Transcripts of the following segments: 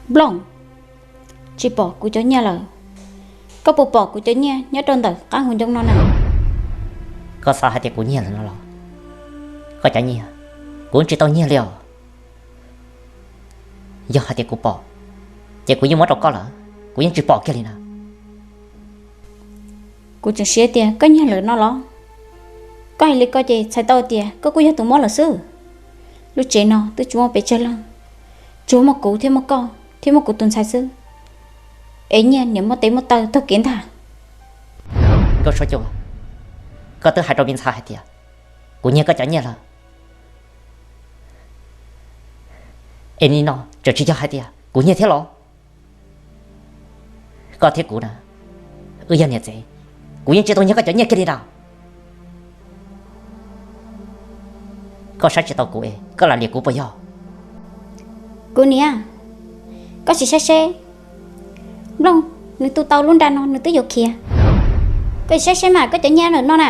Nplooj, tsis pom kuv cov nyiaj lawm. Koj puas pom kuv cov nyiaj nyob rau ntawm qab hauv ncoo no na? Koj xav hais tias kuv nyiaj lawm no los? Koj cov nyiaj, kuv yeej tsis tau nyiag li os. Yog hais tias kuv pom, ces kuv yeej muab rau koj lawm, kuv yeej tsis pom kiag li na. Kuv tseem siv tias koj nyiag lawm no los? Koj hais li ko ces txhais tau tias koj kuj yog tus mob lawm xwb. Lub tsev no twb tsis muaj pes tsawg leej, tsuas muaj kuv thiab muaj koj thiab muaj kuv tus ntxhais xwb. Es nyiaj niam muaj tes muaj taw taug kev ntag. Nkauj Suab Cua, koj twb hais rau me ntxhais hais tias kuv nyiag koj cov nyiaj lawm, es nim no tseem tsis yog hais tias kuv nyiag thiab los? Koj thiab kuv na, wb yog niam txiv, kuv yeej tsis tau nyiag koj cov nyiaj kiag li na. Koj saib tsis taus kuv es koj lam liam kuv puas yog? Kuv niam, koj sim saib seb, Nplooj nws tu tau lub nra no nws twb yuav khiav. Koj sim saib seb mas koj cov nyiaj lawm no na.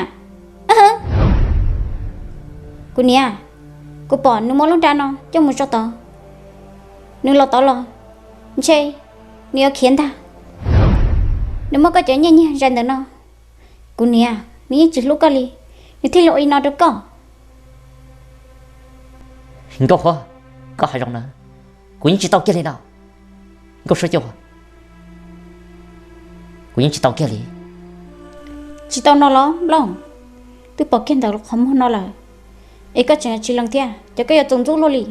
Kuv niam, kuv pom nws muab lub nra no coj mus tso tod, nws los tod los ntshe nws yuav khiav ntag. Nws muab koj cov nyiaj nyiag zais ntawm no. Kuv niam, nws yeej tsis hlub koj li, nws thiaj li ua li no rau koj. Nkauj Huab, koj hais zoo na, kuv yeej tsis tau kiag li no. Nkauj Suab Cua, kuv yeej tsis tau kiag li. Tsis tau no los Nplooj? Twb pom kiag ntawm qhov muag no lawm, es koj tseem tsis lees thiab, ces koj yuav txaus ntxub luaj li.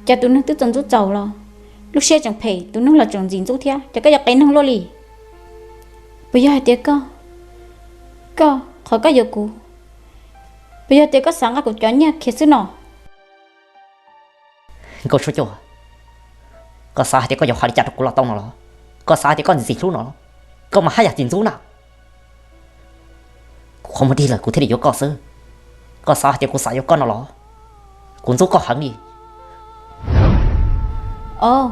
Cas tus neeg twb txaus ntxub txaus los lub siab tseem phem, tus neeg los tseem ntxim ntxub thiab, ces koj yuav qias neeg luaj li. Puas yog hais tias koj, koj, qhov koj yuav kuv, puas yog tias koj xav nqa kuv cov nyiaj khiav xwb no? Nkauj Suab Cua, koj xav hais tias koj yuav hais li cas rau kuv los tau no los? Koj xav hais tias koj ntxim hlub no los? Koj mas haj yam txim ntxub na. Kuv qhov muag dig lawm kuv thiaj li yuav koj xwb. Koj xav hais tias kuv xav yuav koj no los? Kuv ntxub koj heev li. Os,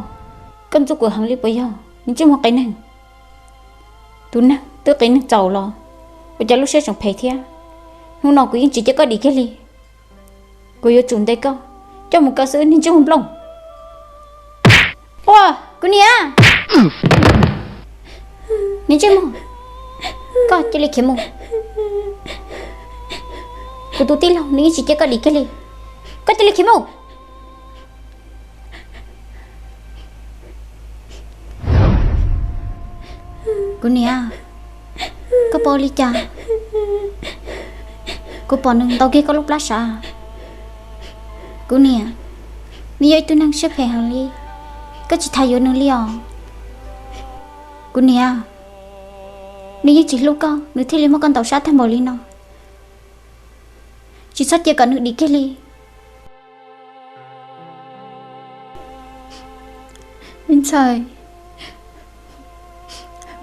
koj ntxub kuv heev li puas yog? Nws tsis muaj qias neeg. Tus neeg twb qias neeg txaus los ua cas lub siab tseem phem thiab. Hnub no kuv yeej tsis cia koj dim kiag li. Kuv yuav tsum ntes koj coj mus kaw xwb niag ntsej muag Nplooj. Ua, kuv niam, niag ntsej muag, koj cia li khiav mus. Kuv tus tij laug nws yeej tsis cia koj dim kiag li. Koj cia li khiav mus. Kuv niam, koj pom li cas? Kuv pom nws ntaus kiag koj lub plab sav. Kuv niam, nws yog ib tug neeg siab phem heev li, koj tsis tas yuav nws li os. Kuv niam, nws yeej tsis hlub koj, nws thiaj li muab koj ntaus sab tag npaum li no. Tsis txhob cia kom nws dim kiag li. Me ntxhais,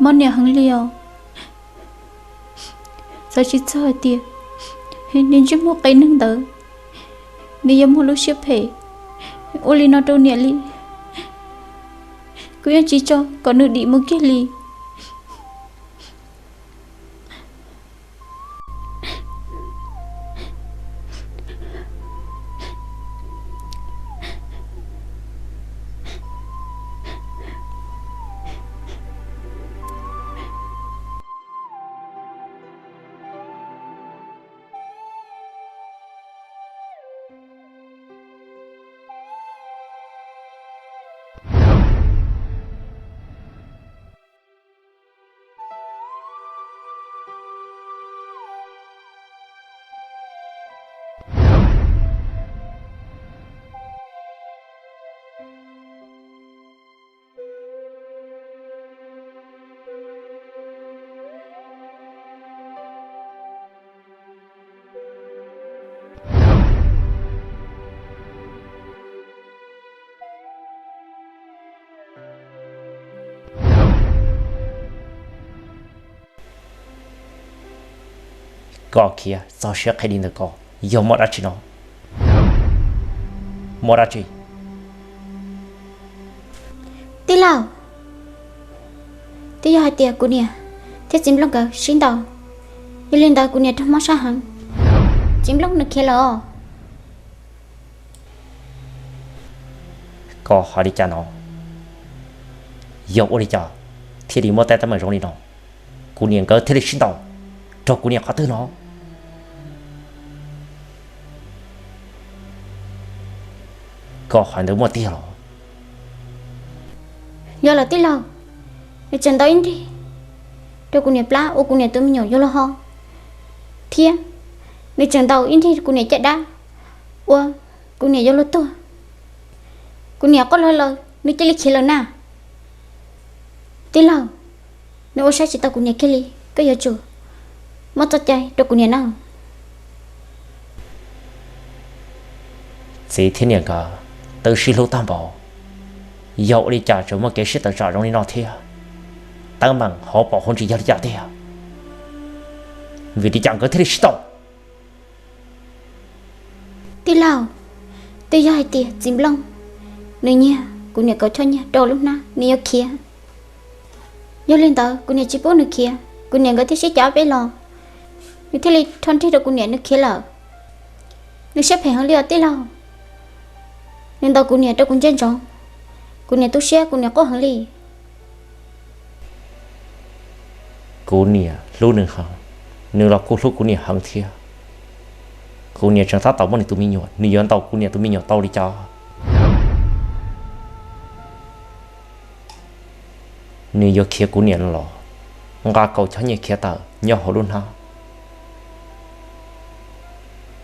mob niam heev li os. Xav tsis txog hais tias niag ntsej muag qias neeg ntawd, nws yuav muaj lub siab phem ua li no rau niam li. Kuv yeej tsis tso kom nws dim mus kiag li. Koj khiav txog siab qhia li ntawm ko yog muaj dab tsi no? Muaj dab tsi? Tij laug, twb yog hais tias kuv niam thiab txiv Nplooj nkawd sib ntaus, yog li ntawd kuv niam raug mob sab heev, txiv Nplooj nws khiav lawm os. Koj hais li cas no? Yog ua li cas thiaj li muaj teeb meem zoo li no? Kuv niam nkawd thiaj li sib ntaus rau kuv niam qhov twg no? Koj hais ntawd muaj tiag los? Yog lawm tij laug, nws tseem ntaus ib nrig rau kuv niam plab uas kuv niam tus me nyuam yuav luag ho, thiab nws tseem ntaus ib nrig kuv niam caj dab uas kuv niam yuav luag tuag. Kuv niam quaj lawv lawv nws cia li khiav lawm na. Tij laug, nws ua saib tsis tau kuv niam kiag li, koj yuav tsum muab txoj cai rau kuv niam na. Txiv thiab niam nkawd twb sib hlub tag npaum, yog ua li cas tseem muaj kev sib tawm tsam zoo li no thiab? Teeb meem hauv paus hauv ntsis yog li cas tiag? Vim li cas nkawd thiaj li sib tau? Tij laug, twb yog hais tias txiv Nplooj nws nyiag kuv niam kaum choj nyiaj rau lub hnab nws yuav khiav. Yog li ntawd kuv niam tsis pub nws khiav, kuv niam nkawd thiaj sib cav ob peb los, nws thiaj li rho nrig rau kuv niam nws khiav lawm. Nws siab phem heev li os tij laug. Nws ntaus kuv niam rau kuv ntsia ntsoov, kuv niam tu siab kuv niam quaj heev li. Kuv niam hlub nws heev, nws los kuj hlub kuv niam heev thiab. Kuv niam tseem tab tom muaj nws tus me nyuam, nws yuav ntaus kuv niam tus me nyuam tau li cas? Nws yuav khiav kuv niam los nqa kaum choj nyiaj khiav tawm nyob hauv lub hnab.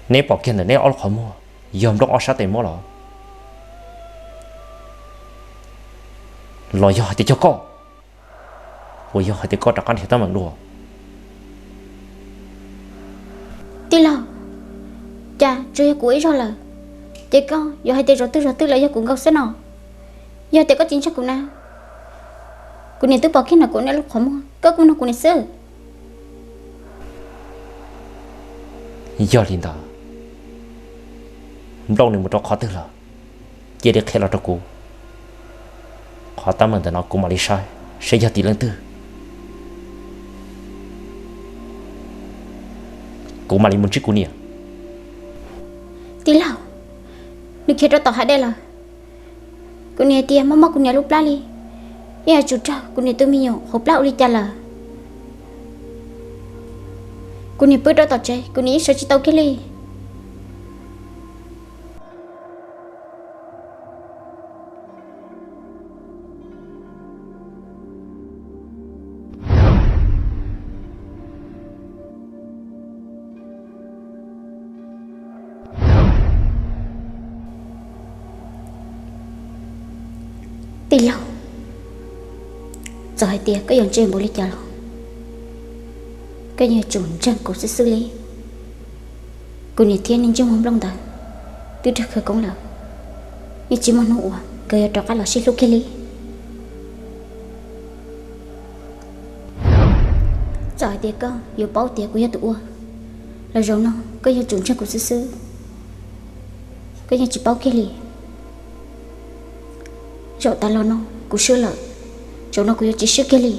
Neb pom kiag ntawm neb ob lub qhov muag yog Nplooj ob sab tes muab los? Los yog hais tias yog koj? Puas yog hais tias koj rov qab nrhiav teeb meem dua? Tij laug, cas tsuas yog kuv ib zaug lawm, ces koj yuav hais tias zaum twg zaum twg los yog kuv nkaus xwb no? Yog tias koj tsis ntseeg kuv na, kuv niam twb pom kiag ntawm kuv niam lub qhov muag, koj kuj nug kuv niam xwb. Yog li ntawd, Nplooj nws mus rau qhov twg lawm? Cia li qhia los rau kuv. Qhov teeb meem ntawm no kuv mam li saib seb yog tim leej twg. Kuv mam li mus ntsib kuv niam. Tij laug, nws khiav rau tom hav dej lawm. Kuv niam tias mob mob kuv niam lub plab li, yeej yuav tsum raug kuv niam tus me nyuam hauv plab ua li cas lawm. Kuv niam pw rau tom tsev, kuv niam yeej sawv tsis tau kiag li. Tij laug, txawm hais tias koj yuav ntse npaum li cas los koj yeej yuav tsum ntseeg kuv xwb xwb li. Kuv niam thiab niag ntsej muag Nplooj ntawd twb raug khawv koob lawm, yeej tsis muaj hnub uas nkawd yuav rov qab los sib hlub kiag li. Txawm hais tias koj yuav paub tias kuv yog tus ua los zaum no koj yuav tsum ntseeg kuv xwb xwb, koj yeej tsis paub kiag li. Zaum tas los no kuv swb lawm, zaum no kuv yuav tsis swb kiag li.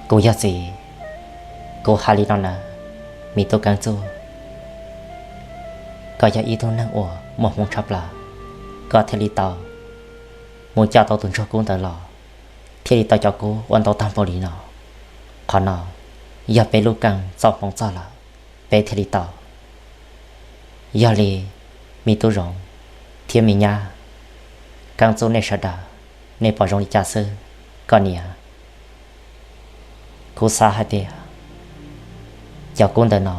Kuv yog txiv, kuv hais li no na, me tub Keeb Txuj, koj yog ib tug neeg uas muaj hmoov tshaj plaws, koj thiaj li tau mus coj tau tus ntsuag kub ntawd los, thiaj li tau cov kub ua ntau tag npaum li no. Qhov no yog peb lub keej txoj hmoov txog lawm, peb thiaj li tau. Yog li, me tub Zoov thiab me nyab Keeb Txuj nej sawv daws, nej pom zoo li cas xwb? Koj niam, kuv xav hais tias cov kub ntawm no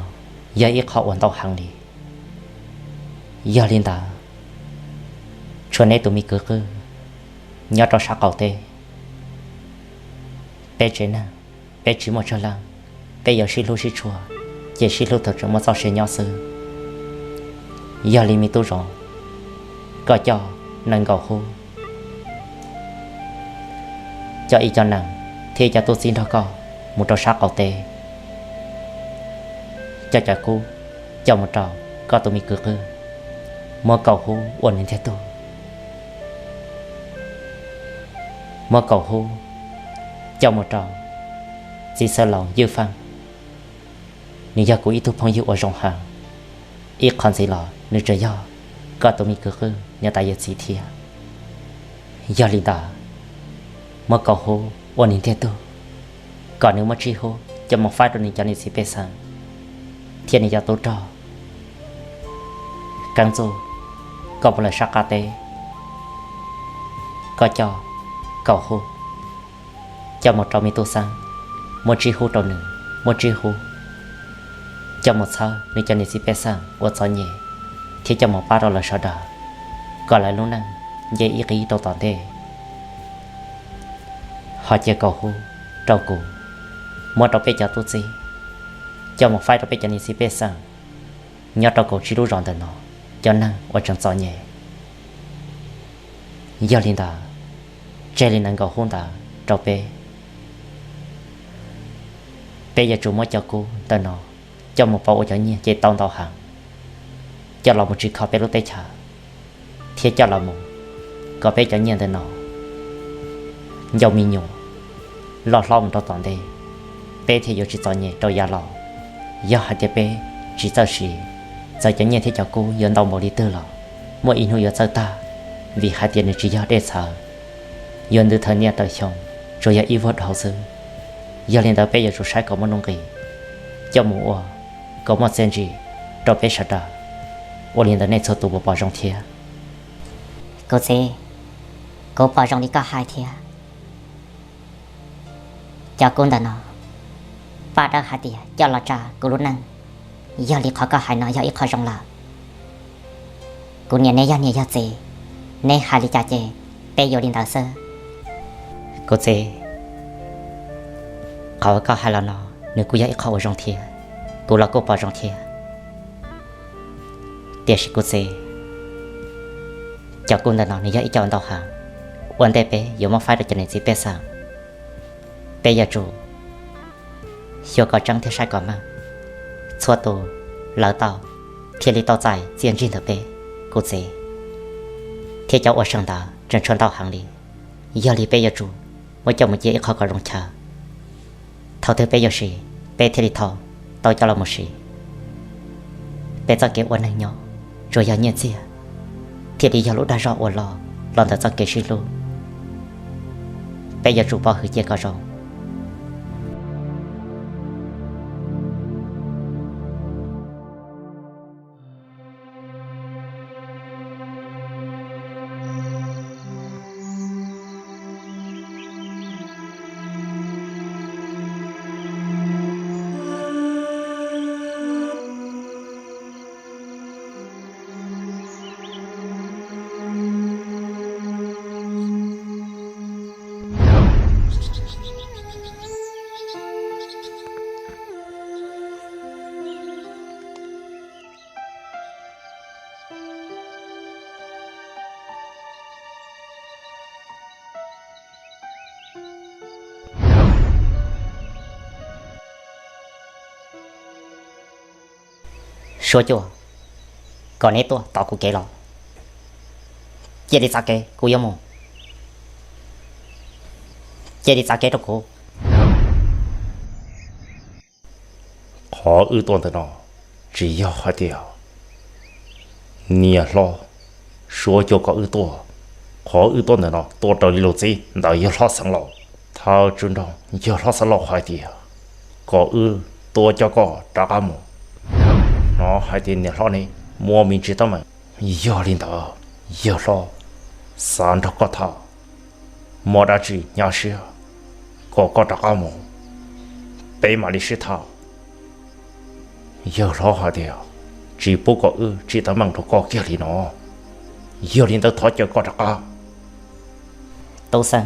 yog ib qho uas ntau heev li. Yog li ntawd, tshuav neb tus me kwv qwj nyob rau sab qaum teb, peb tsev neeg, peb tsis muaj tsawg leej, peb yuav sib hlub sib tshua, ces sib hlub thaum tseem muaj txoj sia nyob xwb. Yog li me tub zoov, koj coj nees nkaum hub, coj ib co nees thiab ib co tub txib nrog koj mus rau sab qaum teb, coj cov kub coj mus rau koj tus me kwv qwj, muab kaum hub ua nws ntiag tug, muab kaum hub coj mus rau txiv xeev laus Ywj Feej. Nws yog kuv ib tug phooj ywg uas zoo heev, ib qho ntxiv los nws tseem yog koj tus me kwv qwj niam tais yawm txiv thiab. Yog li ntawd, muab kaum hub ua nws ntiag tug, kom nws muab tsib hub coj mus faib rau nws cov niam txiv pej xeem thiab nws cov tub rog. Keeb Txuj, koj mus lawm sab qab teb, koj coj kaum hub coj mus rau me tub Xeeb, muab tsib hub rau nws, muab tsib hub coj mus txhawb nws cov niam txiv pej xeem uas txom nyem, thiab coj mus pab rau lawv sawv daws, kom lawv lub neej nce ib qib rau tom ntej. Ho cia kaum hub rau kuv, muab rau peb cov tub txib coj mus faib rau peb cov niam txiv pej xeem nyob rau kaum tsib lub zos ntawm no cov neeg uas tseem txom nyem. Yog li ntawd, tseg li nees nkaum hub ntawd rau peb. Peb yuav tsum muab cov kub ntawm no coj mus pauv ua cov nyiaj ces tau ntau heev, coj los mus tsim kho peb lub teb chaws, thiab coj los mus kom peb cov nyiaj ntawm no ncau me nyuam loj hlob mus rau tom ntej, peb thiaj yuav tsis txom nyem rau yav los. Yog hais tias peb tsis txawj siv, txawm cov nyiaj thiab cov kub yuav ntau npaum li twg los muaj ib hnub yuav txawj tag, vim hais tias nws tsis yog dej txhawv, yuav ntws thawm niaj thawm xyoo, tsuas yog ib vuag dhau xwb. Yog li ntawd peb yuav tsum saib kom muaj nuj nqis, coj mus ua kom muaj txiaj ntsig rau peb sawv daws. Ua li ntawd nej txhua tus puas pom zoo thiab? Kuv txiv, kuv pom zoo li koj hais thiab. Cov kub ntawm no, paj dawb hais tias coj los tsa kuv lub neej, yog li qhov koj hais no yog ib qho zoo lawm. Kuv niam neb yog niam yog txiv, neb hais li cas ces peb yuav li ntawd xwb. Kuv txiv, qhov uas koj hais los no nws kuj yog ib qho uas zoo thiab, kuv los kuj pom zoo thiab. Tiam sis kuv txiv, cov kub ntawm no nws yog ib co ntau heev, ua ntej peb yuav muab faib rau cov niam txiv pej xeem, peb yuav tsum xyuas kom tseeb thiab saib kom meej, txhua tus lawv tau thiaj li tau txais txiaj ntsig ntawm peb, kuv txiv. Thiab cov uas seem ntawd tseem tshuav ntau heev li, yog li peb yuav tsum muab coj mus cia ib qho kom zoo chaw. Thaum twg peb yuav siv, peb thiaj li thau tau coj los mus siv. Peb txoj kev ua neeg nyob tsuas yog nyiaj txiag thiaj li yog lub dag zog uas los los ntawm txoj kev sib hlub. Peb yuav tsum pov hwm cia kom zoo. Suab Cuaj, kom neb tuaj tom kuv kev los. Cia li txav kev, kuv yuav mus. Cia li txav kev rau kuv. Qhov wb tuaj ntawm no tsis yog hais tias niam hlob Suab Cuaj kom wb tuaj. Qhov wb tuaj ntawm no tuaj raws li lus txib ntawm yawg hlob xeev laus. Thawj tswj nroog yawg hlob xeev laus hais tias kom wb tuaj coj koj rov qab mus. Hnov hais tias niam hlob neb muaj me ntsis teeb meem, yog li ntawd yawg hlob xav nrog koj tham, muaj dab tsi hnyav siab kom koj rov qab mus, peb mam li sib tham. Yawg hlob hais tias tsis pub kom wb tsim teeb meem rau koj kiag li no, yog li ntawd thov caw koj rov qab. Tub Xeeb,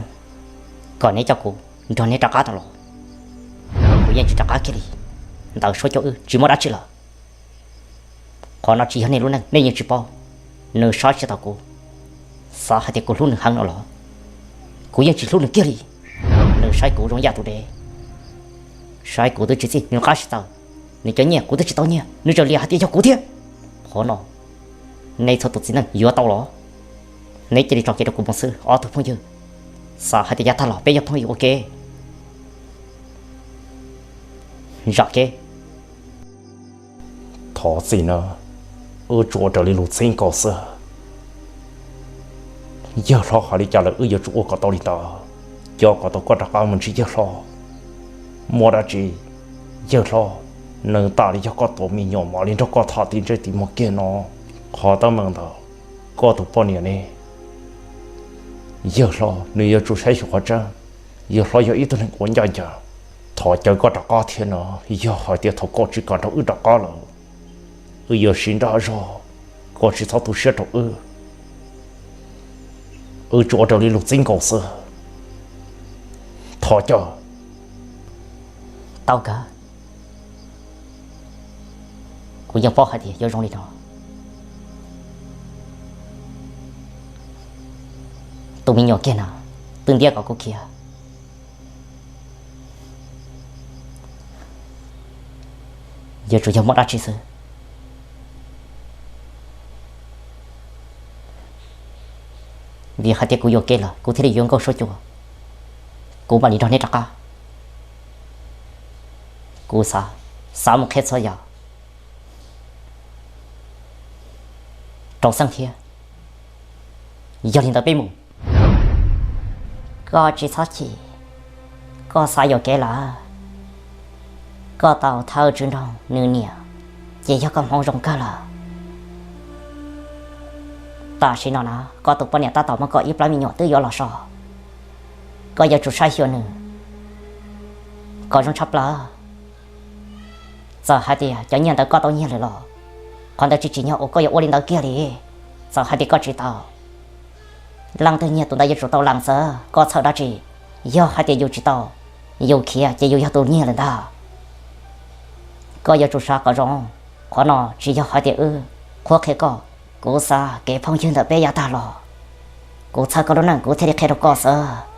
kom neb coj kuv nrog neb rov qab tau los, kuv yeej tsis rov qab kiag li. Ntawm Suab Cuaj wb tsis muaj dab tsi lawm. Qhov no tsis yog nej lub neej, nej yeej tsis paub. Nws saib tsis taus kuv. Xav hais tias kuv hlub nws heev no los? Kuv yeej tsis hlub nws kiag li. Nws saib kuv zoo yam tus dev, saib kuv twb tsis txij, nws qab tsis txawm. Nws cov nyiaj kuv twb tsis tau nyiaj, nws tseem liam hais tias yog kuv thiab. Qhov no nej txhua tus txiv neej yuav tau los? Neb cia li tso kev rau kuv mus xwb ob tug phooj ywg. Xav hais tias yav tag los peb yog phooj ywg ua ke. Zam kev. Thov txim na, wb tsuas ua raws li lus txib nkaus xwb. Yawg hlob hais li cas lawm wb yuav tsum ua kom tau li ntawd. Coj kom tau koj rov qab mus ntsib yawg hlob. Muaj dab tsi, yawg hlob, nws tas li yog koj tus me nyuam mam li nrog koj tham tim ntsej tim muag kiag no. Qhov teeb meem ntawd, koj tus poj niam ne, yawg hlob nws yuav tsum saib xyuas qhov tseeb. Yawg hlob yog ib tug neeg uas ncaj ncees. Thov caw koj rov qab thiab no, yog hais tias thaum koj tsis kam nrog wb rov qab lawm, wb yuav siv nrab zog, koj tsis txhob tu siab rau wb. Wb tsuas ua raws li lus txib nkaus xwb. Thov caw. Tau kawg. Kuv yeej paub hais tias yuav zoo li no. Tus me nyuam kiag no twb ntiab kom kuv khiav. Yuav tsum yog muaj dab tsi xwb, vim hais tias kuv yuam kev lawm kuv thiaj li yuav nkauj suab cua. Kuv mam li nrog neb rov qab. Kuv xav, xav mus qhia txhua yam rau Xeeb thiab. Yog li ntawd peb mus. Koj tsis txhob chim, koj xav yuam kev lawm, koj tau thawj tswv nroog nws niam, ces yog koj hmoov zoo kawg lawm. Tam sim no na koj tus poj niam tab tom muab koj ib plab me nyuam twb yuav los so, koj yuav tsum saib xyuas nws kom zoo tshaj plaws. Txawm hais tias cov nyiaj ntawd koj tau nyiag lawm los, qhov ntawd tsis tsim nyog uas koj yuav ua li ntawd kiag li. Txawm hais tias koj tsis tau, leej twg nyiag tus ntawd yuav tsum tau lees xwb, koj txhawj dab tsi? Yog hais tias yus tsis tau, yus khiav ces yus yog tus nyiag lawm ntag. Koj yuav tsum xav kom zoo, qhov no tsis yog hais tias wb qhuab qhia koj, kuv xav kev phooj ywg ntawm peb yav tag los, kuv txhawb koj lub neej kuv thiaj li qhia rau koj xwb.